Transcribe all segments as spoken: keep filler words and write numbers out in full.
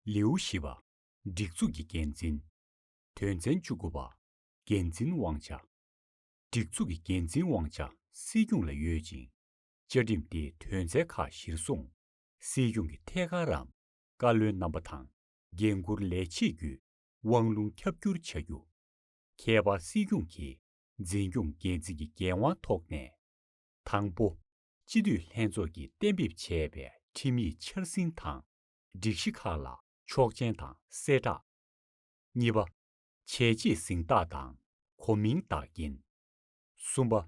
ལེའུ་བཞི་པ། སྒྲིག་འཛུགས་ཀྱི་འགན་འཛིན། དོན་ཚན་བཅུ་དགུ་པ། འགན་འཛིན་དབང་ཆ། སྒྲིག་འཛུགས་ཀྱི་འགན་འཛིན་དབང་ཆ་སྲིད་སྐྱོང་ལ་ཡོད་ཅིང་། བཅའ་ཁྲིམས་དེའི་དོན་ཚན་ཁག་གཞིར་བཟུང་། སྲིད་སྐྱོང་གི་ཐད་ཀར་རམ་བཀའ་བློན་རྣམ་པ་དང་འགན་འཁུར་ལས་བྱེད་བརྒྱུད་དབང་ལུང་ཁྱབ་བསྒྱུར་བྱ་རྒྱུ། ཁྱད་པར་སྲིད་སྐྱོང་གིས་འཛིན་སྐྱོང་འགན་འཛིན་གྱི་འགན་དབང་ཐོག་ནས། དང་པོ། སྤྱི་འཐུས་ལྷན་ཚོགས་ཀྱིས་གཏན་འབེབས་བྱས་པའི་ཁྲིམས་ཡིག་འཆར་ཟིན་དང་སྒྲིག་གཞི་ཁག་ལ་ཆོག་མཆན་དང་གསལ་བསྒྲགས། གཉིས་པ། བྱས་རྗེས་གཟེངས་རྟགས་དང་གོ་མིང་བདག་རྐྱེན། གསུམ་པ།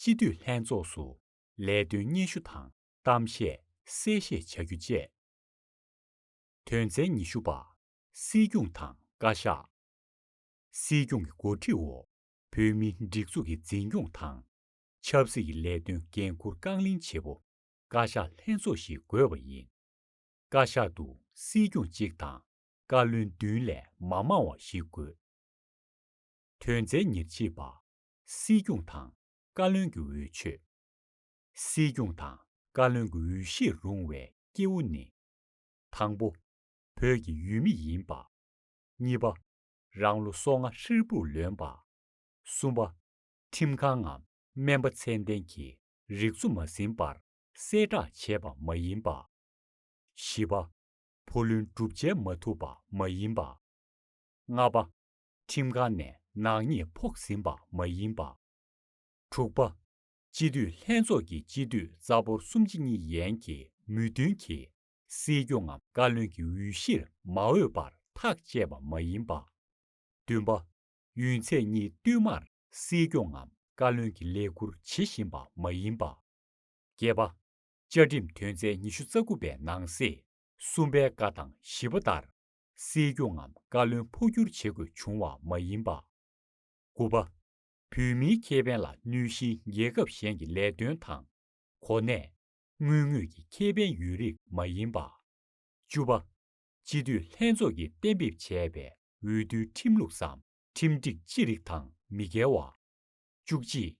སྤྱི་འཐུས་ལྷན་ཚོགས་སུ་ལས་དོན་སྙན་ཞུ་དང་གཏམ་བཤད་གསལ་བཤད་བྱ་རྒྱུ་བཅས། དོན་ཚན་ཉི་ཤུ་པ། སྲིད་སྐྱོང་དང་བཀའ་ཤག་སྲིད་སྐྱོང་གི་འགོ་ཁྲིད་འོག་བོད་མིའི་སྒྲིག་འཛུགས་ཀྱི་འཛིན་སྐྱོང་དང་། ཆབ་སྲིད་ཀྱི་ལས་དོན་འགན་འཁུར་རྐང་ལེན་བྱེད་པོ་བཀའ་ཤག་ལྷན་ཚོགས་ཤིག་དགོས་པ་ཡིན། བཀའ་ཤག་ཏུ་སྲིད་སྐྱོང་གཅིག་དང་བཀའ་བློན་བདུན་ལས་མ་མང་བ་ཞིག་དགོས། དོན་ཚན་ཉེར་གཅིག་པ། སྲིད་སྐྱོང་དང་བཀའ་བློན་གྱི་འོས་ཆོས། སྲིད་སྐྱོང་དང་བཀའ་བློན་གྱི་འོས་གཞིར་རུང་བའི་སྐྱེ་བོ་ནི། དང་པོ། བོད་ཀྱི་ཡུལ་མི་ཡིན་པ། གཉིས་པ། རང་ལོ་སོ་ལྔ་ཧྲིལ་པོར་ལོན་པ། གསུམ་པ། ཁྲིམས་ཁང་ངམ་སྨན་པ་ཚད་ལྡན་གྱིས་རིག་འཚོ་མ་ཟིན་པར་གསལ་བསྒྲགས་བྱས་པ་མ་ཡིན་པ། བཞི་པ། བུ་ལོན་སྒྲུབ་འཇལ་མ་ཐུབ་པ་མ་ཡིན་པ། ལྔ་པ། ཁྲིམས་ཁང་ནས་ནག་ཉེས་ཕོག་ཟིན་པ་མ་ཡིན་པ། དྲུག་པ། སྤྱི་འཐུས་ལྷན་ཚོགས་ཀྱི་སྤྱི་འཐུས་རྩ་འབོར་སུམ་ཅུ་གཉིས་ཡན་གྱི་མོས་མཐུན་གྱིས་སྲིད་སྐྱོང་ངམ་བཀའ་བློན་གྱི་འོས་གཞིར་མ་འོས་པར་ཐག་བཅད་པ་མ་ཡིན་པ། བདུན་པ། ཡུན་ཚད་གཉིས་བསྟུད་མར་སྲིད་སྐྱོང་ངམ་བཀའ་བློན་གྱི་ལས་ཁུར་བྱེད་བཞིན་པ་མ་ཡིན་པ། བརྒྱད་པ། བཅའ་ཁྲིམས་དོན་ཚན་ཉི་ཤུ་རྩ་དགུ་པའི་ནང་གསེས་གསུམ་པའི་ཀ་དང་བཞི་པ་ལྟར་སྲིད་སྐྱོང་ངམ་བཀའ་བློན་འཕོ་འགྱུར་བྱེད་དགོས་བྱུང་བ་མ་ཡིན་པ། དགུ་པ། བོད་མིའི་ཁེ་ཕན་ལ་གནོད་གཞིའི་རྒྱལ་ཁབ་གཞན་གྱི་ལས་དོན་དང་གོ་གནས། དངུལ་དངོས་ཀྱི་ཁེ་ཕན་ཡོད་རིགས་མ་ཡིན་པ། བཅུ་པ། སྤྱི་འཐུས་ལྷན་ཚོགས་ཀྱིས་གཏན་འབེབས་བྱས་པའི་འོས་བསྡུའི་ཁྲིམས་ལུགས་སམ་ཁྲིམས་སྒྲིག་ཅི་རིགས་དང་མི་འགལ་བ། བཅུ་གཅིག།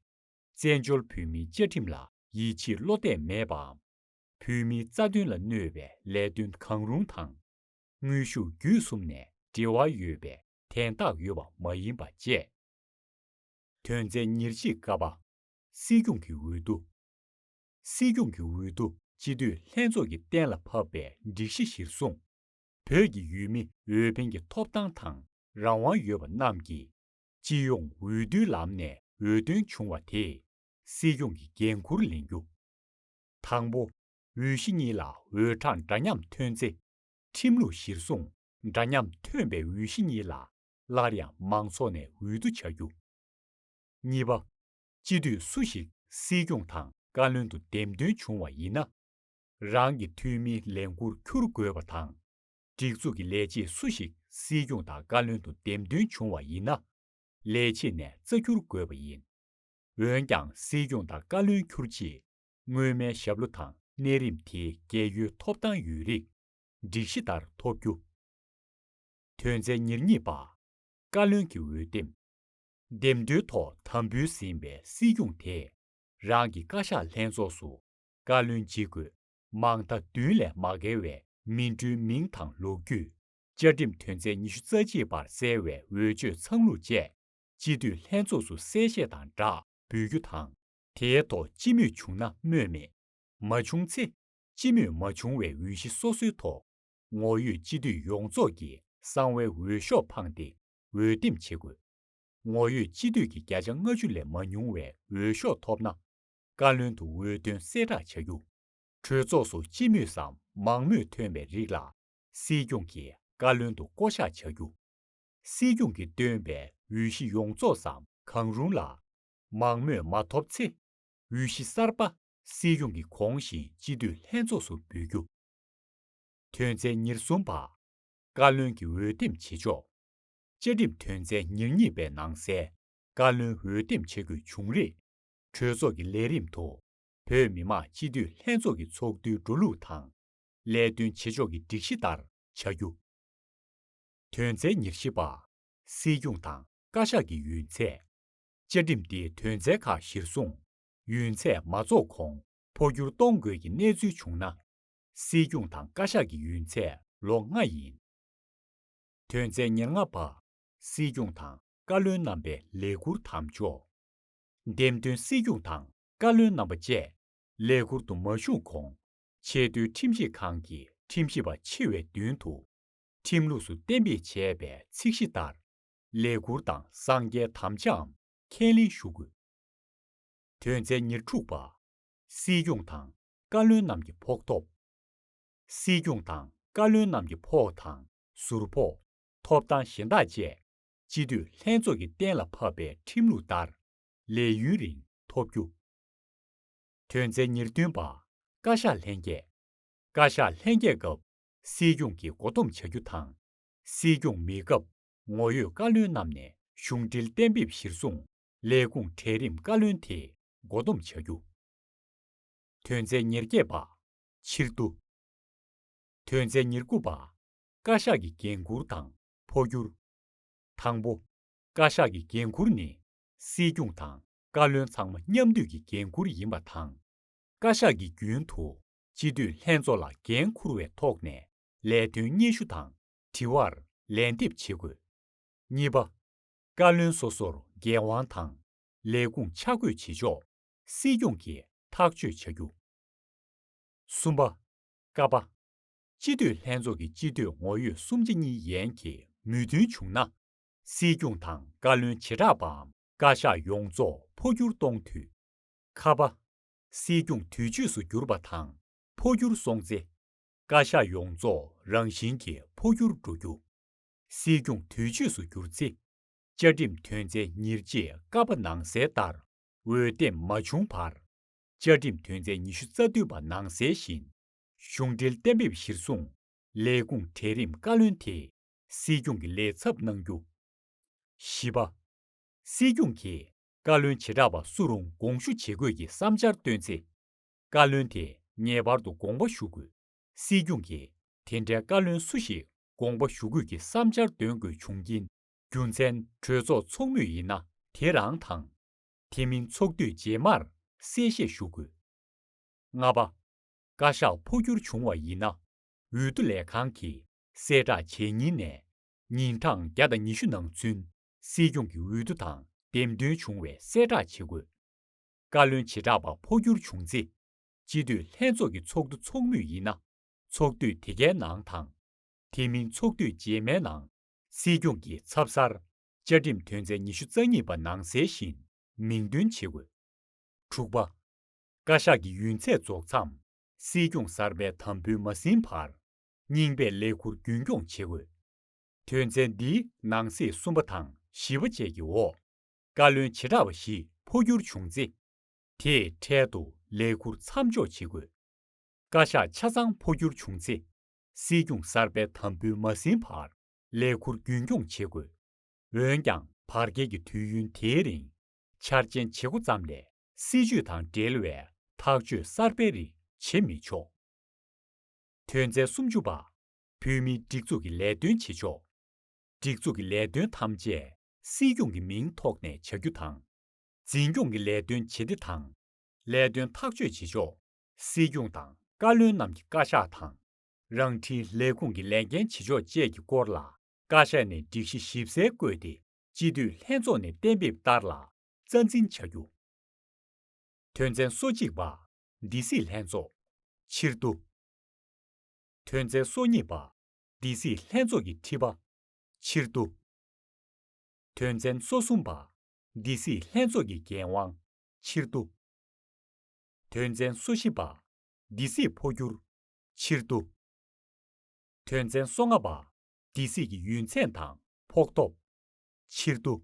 བཙན་བྱོལ་བོད་མིའི་བཅའ་ཁྲིམས་ལ་ཡིད་ཆེས་བློ་གཏད་མེད་པའམ། བོད་མིའི་རྩ་དོན་ལ་གནོད་པའི་ལས་དོན་གང་རུང་དང་། དངོས་ཤུགས་བརྒྱུད་གསུམ་ནས་འབྲེལ་བ་ཡོད་པའི་དན་རྟགས་ཡོད་པ་མ་ཡིན་པ་བཅས། དོན་ཚན་ཉེར་གཅིག་ཀ་པ། སྲིད་སྐྱོང་གི་འོས་བསྡུ། སྲིད་སྐྱོང་གི་འོས་བསྡུ་སྤྱི་འཐུས་ལྷན་ཚོགས་ཀྱིས་གཏན་ལ་ཕབ་པའི་སྒྲིག་གཞི་གཞིར་བཟུང་། བོད་ཀྱི་ཡུལ་མི་འོས་འཕེན་གྱི་ཐོབ་ཐང་དང་རང་དབང་ཡོད་པ་རྣམས་ཀྱིས་སྤྱི་ཡོངས་འོས་བསྡུའི་ལམ་ནས་འོས་ཐོན་བྱུང་བ་དེས་སྲིད་སྐྱོང་གི་འགན་འཁུར་ལེན་རྒྱུ། དང་པོ། འོས་གཞི་གཉིས་ལ་འོས་གྲངས་འདྲ་མཉམ་ཐོན་ཚེ། ཁྲིམས་ལུགས་གཞིར་བཟུང་འདྲ་མཉམ་ཐོན་པའི་འོས་གཞི་གཉིས་ལ་སླར་ཡང་མང་ཚོགས་ནས་འོས་བསྡུ་བྱ་རྒྱུ། གཉིས་པ། སྤྱི་འཐུས་སུ་ཞིག་སྲིད་སྐྱོང་དང་བཀའ་བློན་དུ་འདེམས་ཐོན་བྱུང་བ་ཡིན་ན། རང་གི་འཐུས་མིའི་ལས་འཁུར་འཁྱུར་དགོས་པ་དང་། སྒྲིག་འཛུགས་ཀྱི་ལས་བྱེད་སུ་ཞིག་སྲིད་སྐྱོང་དང་བཀའ་བློན་དུ་འདེམས་ཐོན་བྱུང་བ་ཡིན་ན། ལས་བྱེད་ནས་རྩ་འཁྱུར་དགོས་པ་ཡིན། འོན་ཀྱང་སྲིད་སྐྱོང་དང་བཀའ་བློན་འཁྱུར་རྗེས། སྔོན་མའི་ཞབས་ལོ་དང་གནས་རིམ་དེའི་རྒས་ཡོལ་ཐོབ་ཐང་ཡོད་རིགས། སྒྲིག་གཞི་ལྟར་ཐོབ་རྒྱུ། དོན་ཚན་ཉེར་གཉིས་པ། བཀའ་བློན་གྱི་འོས་འདེམས། འདེམས་ཐོན་ཐོག་དམ་འབུལ་ཟིན་པའི་སྲིད་སྐྱོང་དེས་རང་གི་བཀའ་ཤག་ལྷན་ཚོགས་སུ་བཀའ་བློན་ཇི་དགོས་མང་མཐའ་བདུན་ལས་མ་བརྒལ་བའི་མི་འགྲོའི་མིང་དང་ལོ་རྒྱུས། བཅའ་ཁྲིམས་དོན་ཚན་ཉི་ཤུ་རྩ་གཅིག་པར་གསལ་བའི་འོས་ཆོས་ཚང་ལུགས་བཅས་སྤྱི་འཐུས་ལྷན་ཚོགས་སུ་གསལ་བཤད་དང་སྦྲགས་འབུལ་རྒྱུ་དང་། དེའི་ཐོག་སྤྱི་མོས་བྱུང་ན་སྨོས་མེད། མ་བྱུང་ཚེ་སྤྱི་མོས་མ་བྱུང་བའི་འོས་གཞི་སོ་སོའི་ཐོག་ངོ་ཡོད་སྤྱི་འཐུས་ཡོངས་རྫོགས་ཀྱི་གསང་བའི་འོས་ཤོག་འཕངས་ཏེ་འོས་འདེམས་བྱེད་དགོས། ངོ་ཡོད་སྤྱི་འཐུས་ཀྱི་བརྒྱ་ཆ་ལྔ་བཅུ་ལས་མ་ཉུང་བའི་འོས་ཤོག་ཐོབ་ན། བཀའ་བློན་དུ་འོས་ཐོན་གསལ་བསྒྲགས་བྱ་རྒྱུ། གྲོས་ཚོགས་སུ་སྤྱི་མོས་སམ་མང་མོས་ཐོན་པའི་རིགས་ལ་སྲིད་སྐྱོང་གིས་བཀའ་བློན་དུ་བསྐོ་གཞག་བྱ་རྒྱུ། སྲིད་སྐྱོང་གིས་བཏོན་པའི་འོས་གཞི་ཡོངས་རྫོགས་སམ་གང་རུང་ལ་མང་མོས་མ་ཐོབ་ཚེ། འོས་གཞི་གསར་པ་སྲིད་སྐྱོང་གིས་གོང་བཞིན་སྤྱི་འཐུས་ལྷན་ཚོགས་སུ་འབུལ་རྒྱུ། དོན་ཚན་ཉེར་གསུམ་པ། བཀའ་བློན་གྱི་འོས་འདེམས་བྱེད་ཕྱོགས། བཅའ་ཁྲིམས་དོན་ཚན་ཉེར་གཉིས་པའི་ནང་གསལ་བཀའ་བློན་འོས་འདེམས་བྱེད་དགོས་བྱུང་རིགས། གྲོས་ཚོགས་ཀྱི་ལས་རིམ་དུ་བོད་མི་མང་སྤྱི་འཐུས་ལྷན་ཚོགས་ཀྱི་ཚོགས་འདུའི་འགྲོ་ལུགས་དང་། ལས་དོན་བྱེད་ཕྱོགས་ཀྱི་སྒྲིག་གཞི་ལྟར་བྱ་རྒྱུ། དོན་ཚན་ཉེར་བཞི་པ། སྲིད་སྐྱོང་དང་བཀའ་ཤག་གི་ཡུན་ཚད། བཅའ་ཁྲིམས་འདིའི་དོན་ཚན་ཁག་གཞིར་བཟུང་། ཡུན་ཚད་མ་རྫོགས་གོང་འཕོ་འགྱུར་གཏོང་དགོས་ཀྱི་གནས་ཚུལ་བྱུང་ན། སྲིད་སྐྱོང་དང་བཀའ་ཤག་གི་ཡུན་ཚད་ལོ་ལྔ་ཡིན། དོན་ཚན་ཉེར་ལྔ་པ། སྲིད་སྐྱོང་དང་བཀའ་བློན་རྣམ་པའི་ལས་ཁུར་དམ་འཇོག་འདེམས་ཐོན་སྲིད་སྐྱོང་དང་བཀའ་བློན་རྣམ་པ་བཅས་ལས་ཁུར་དུ་མ་ཞུགས་གོང་། ཆེས་མཐོའི་ཁྲིམས་ཞིབ་ཁང་གི་ཁྲིམས་ཞིབ་པ་ཆེ་བའི་མདུན་དུ་ཁྲིམས་ལུགས་སུ་གཏན་འབེབས་བྱས་པའི་ཚིག་གཞི་ལྟར་ལས་ཁུར་དང་གསང་རྒྱའི་དམ་བཅའམ་ཁས་ལེན་ཞུ་དགོས། དོན་ཚན་ཉེར་དྲུག་པ། སྲིད་སྐྱོང་དང་བཀའ་བློན་རྣམས་ཀྱི་ཕོགས་ཐོབ། སྲིད་སྐྱོང་དང་བཀའ་བློན་རྣམས་ཀྱི་ཕོགས་དང་ཟུར་ཕོགས། ཐོབ་ཐང་གཞན་དག་བཅས་སྤྱི་འཐུས་ལྷན་ཚོགས་ཀྱིས་གཏན་ལ་ཕབ་པའི་ཁྲིམས་ལུགས་ལྟར་ལས་ཡུན་རིང་ཐོབ་རྒྱུ། དོན་ཚན་ཉེར་བདུན་པ། བཀའ་ཤག་ལྷན་རྒྱས། བཀའ་ཤག་ལྷན་རྒྱས་སྐབས་སྲིད་སྐྱོང་གིས་མགོ་འདོམས་བྱ་རྒྱུ་དང་། སྲིད་སྐྱོང་མེད་སྐབས་ངོ་ཡོད་བཀའ་བློན་རྣམས་ནས་གཞུང་འབྲེལ་གཏན་འབེབས་གཞིར་བཟུང་ལས་ཁུངས་གྲལ་རིམ་བཀའ་བློན་དེས་མགོ་འདོམས་བྱ་རྒྱུ། དོན་ཚན་ཉེར་བརྒྱད་པ། ཕྱིར་བསྡུ། དོན་ཚན་ཉེར་དགུ་པ། བཀའ་ཤག་གི་འགན་འཁུར་དང་འཕོ་འགྱུར། དང་པོ། བཀའ་ཤག་གི་འགན་འཁུར་ནི་སྲིད་སྐྱོང་དང་བཀའ་བློན་ཚང་མ་མཉམ་འདུས་ཀྱི་འགན་འཁུར་ཡིན་པ་དང་། བཀའ་ཤག་གིས་རྒྱུན་དུ་སྤྱི་འཐུས་ལྷན་ཚོགས་ལ་འགན་འཁུར་བའི་ཐོག་ནས་ལས་དོན་སྙན་ཞུ་དང་དྲི་བར་ལན་འདེབས་བྱེད་དགོས། གཉིས་པ། བཀའ་བློན་སོ་སོར་འགན་དབང་དང་ལས་ཁུངས་ཆ་བགོས་བྱེད་ཕྱོགས་སྲིད་སྐྱོང་གིས་ཐག་གཅོད་བྱ་རྒྱུ། གསུམ་པ། ཀ་པ། སྤྱི་འཐུས་ལྷན་ཚོགས་ཀྱི་སྤྱི་འཐུས་ངོ་ཡོད་གསུམ་ཆ་གཉིས་ཡན་གྱི་མོས་མཐུན་བྱུང་ན། སྲིད་སྐྱོང་དང་བཀའ་བློན་བྱེ་བྲག་པའམ་བཀའ་ཤག་ཡོངས་རྫོགས་འཕོ་འགྱུར་གཏོང་འཐུས། ཁ་པ། སྲིད་སྐྱོང་དུས་ཆོས་སུ་གྱུར་པ་དང་འཕོ་འགྱུར་སོང་ཚེ། བཀའ་ཤག་ཡོངས་རྫོགས་རང་བཞིན་གྱིས་འཕོ་འགྱུར་འགྲོ་རྒྱུ། སྲིད་སྐྱོང་དུས་ཆོས་སུ་གྱུར་ཚེ། བཅའ་ཁྲིམས་དོན་ཚན་ཉེར་གཅིག་ཀ་པ་ནང་གསལ་ལྟར་འོས་འདེམས་མ་བྱུང་བར། བཅའ་ཁྲིམས་དོན་ཚན་ཉི་ཤུ་རྩ་བདུན་པ་ནང་གསལ་བཞིན་གཞུང་འབྲེལ་གཏན་འབེབས་གཞིར་བཟུང་ལས་ཁུངས་གྲལ་རིམ་བཀའ་བློན་དེ་སྲིད་སྐྱོང་གི་ལས་ཚབ་གནང་རྒྱུ། བཞི་པ། སྲིད་སྐྱོང་གིས་བཀའ་བློན་བྱེ་བྲག་པ་སུ་རུང་དགོངས་ཞུ་བྱེད་དགོས་ཀྱི་བསམ་འཆར་བཏོན་ཚེ། བཀའ་བློན་དེས་ངེས་པར་དུ་དགོངས་པ་ཞུ་དགོས། སྲིད་སྐྱོང་གིས་དེ་འདྲའི་བཀའ་བློན་སུ་ཞིག་དགོངས་པ་ཞུ་དགོས་ཀྱི་བསམ་འཆར་འདོན་དགོས་བྱུང་རྐྱེན། རྒྱུ་མཚན་གྲོས་ཚོགས་ཚོགས་མུས་ཡིན་ན་དེ་རང་དང་། དེ་མིན་ཚོགས་དུས་རྗེས་མར་གསལ་བཤད་ཞུ་དགོས། ལྔ་པ། བཀའ་ཤག་འཕོ་འགྱུར་བྱུང་བ་ཡིན་ན། འོས་བསྡུ་ལས་ཁང་གིས་གསལ་བསྒྲགས་བྱས་ཉིན་ནས་ཉིན་གྲངས་བརྒྱ་དང་ཉི་ཤུ་ནང་ཚུན་སྲིད་སྐྱོང་གི་འོས་བསྡུ་དང་འདེམས་ཐོན་བྱུང་བའི་གསལ་བསྒྲགས་བྱེད་དགོས། བཀའ་བློན་བྱེ་བྲག་པ་འཕོ་འགྱུར་བྱུང་ཚེ། སྤྱི་འཐུས་ལྷན་ཚོགས་ཀྱི་ཚོགས་འདུ་ཚོགས་མུས་ཡིན་ན། ཚོགས་དུས་དེ་གའི་ནང་དང་། དེ་མིན་ཚོགས་དུས་རྗེས་མའི་ནང་། སྲིད་སྐྱོང་གིས་ཚབ་གསར་བཅའ་ཁྲིམས་དོན་ཚན་ཉི་ཤུ་རྩ་གཉིས་པ་ནང་གསལ་བཞིན་མིང་འདོན་བྱེད་དགོས། དྲུག་པ། བཀའ་ཤག་གི་ཡུན་ཚད་རྫོགས་མཚམས་སྲིད་སྐྱོང་གསར་པའི་དམ་འབུལ་མ་ཟིན་བར། རྙིང་པས་ལས་ཁུར་རྒྱུན་སྐྱོང་བྱེད་དགོས། དོན་ཚན་འདིའི་ནང་གསེས་གསུམ་པ་དང་བཞི་པ་བཅས་ཀྱི་འོག་བཀའ་བློན་བྱེ་བྲག་པ་ཞིག་འཕོ་འགྱུར་བྱུང་ཚེ། དེས་འཕྲལ་དུ་ལས་ཁུར་མཚམས་འཇོག་བྱེད་དགོས། བཀའ་ཤག་ཆ་ཚང་འཕོ་འགྱུར་བྱུང་ཚེ། སྲིད་སྐྱོང་གསར་པའི་དམ་འབུལ་མ་ཟིན་བར་ལས་ཁུར་རྒྱུན་སྐྱོང་བྱེད་དགོས། འོན་ཀྱང་བར་བརྒལ་གྱི་དུས་ཡུན་དེའི་རིང་འཆར་ཅན་བྱེད་སྒོ་ཙམ་ལས་སྲིད་བྱུས་དང་འབྲེལ་བའི་ཐག་གཅོད་གསར་སྤེལ་རིགས་བྱེད་མི་ཆོག་དོན་ཚན་སུམ་ཅུ་པ། བོད་མིའི་སྒྲིག་འཛུགས་ཀྱི་ལས་དོན་བྱེད་ཕྱོགས། སྒྲིག་འཛུགས་ཀྱི་ལས་དོན་ཐམས་ཅད་སྲིད་སྐྱོང་གི་མིང་ཐོག་ནས་བྱ་རྒྱུ་དང་། འཛིན་སྐྱོང་གི་ལས་དོན་བྱེད་གཏེ་དང་། ལས་དོན་ཐག་གཅོད་བྱེད་ཕྱོགས། སྲིད་སྐྱོང་དང་བཀའ་བློན་རྣམས་ཀྱི་བཀའ་ཤག་དང་། རང་འཁྲིའི་ལས་ཁུངས་ཀྱི་ལས་འགན་བྱེད་ཕྱོགས་བཅས་ཀྱི་སྐོར་ལ་བཀའ་ཤག་ནས་སྒྲིག་གཞི་ཞིབ་གསལ་བཀོད་དེ། སྤྱི་འཐུས་ལྷན་ཚོགས་ནས་གཏན་འབེབས་ལྟར་ལ་རྩ་འཛིན་བྱ་རྒྱུ། དོན་ཚན་སོ་གཅིག་པ། སྡེ་སྲིད་ལྷན་ཚོགས། ཕྱིར་བསྡུ། དོན་ཚན་སོ་གཉིས་པ། སྡེ་སྲིད་ལྷན་ཚོགས་ཀྱི་ཁྲི་པ། ཕྱིར་བསྡུ། དོན་ཚན་སོ་གསུམ་པ། སྡེ་སྲིད་ལྷན་ཚོགས་ཀྱི་འགན་དབང་། ཕྱིར་བསྡུ། དོན་ཚན་སོ་བཞི་པ། སྡེ་སྲིད་འཕོ་འགྱུར། ཕྱིར་བསྡུ། དོན་ཚན་སོ་ལྔ་པ། སྡེ་སྲིད་ཀྱི་ཡུན་ཚད་དང་ཕོགས་ཐོབ། ཕྱིར་བསྡུ།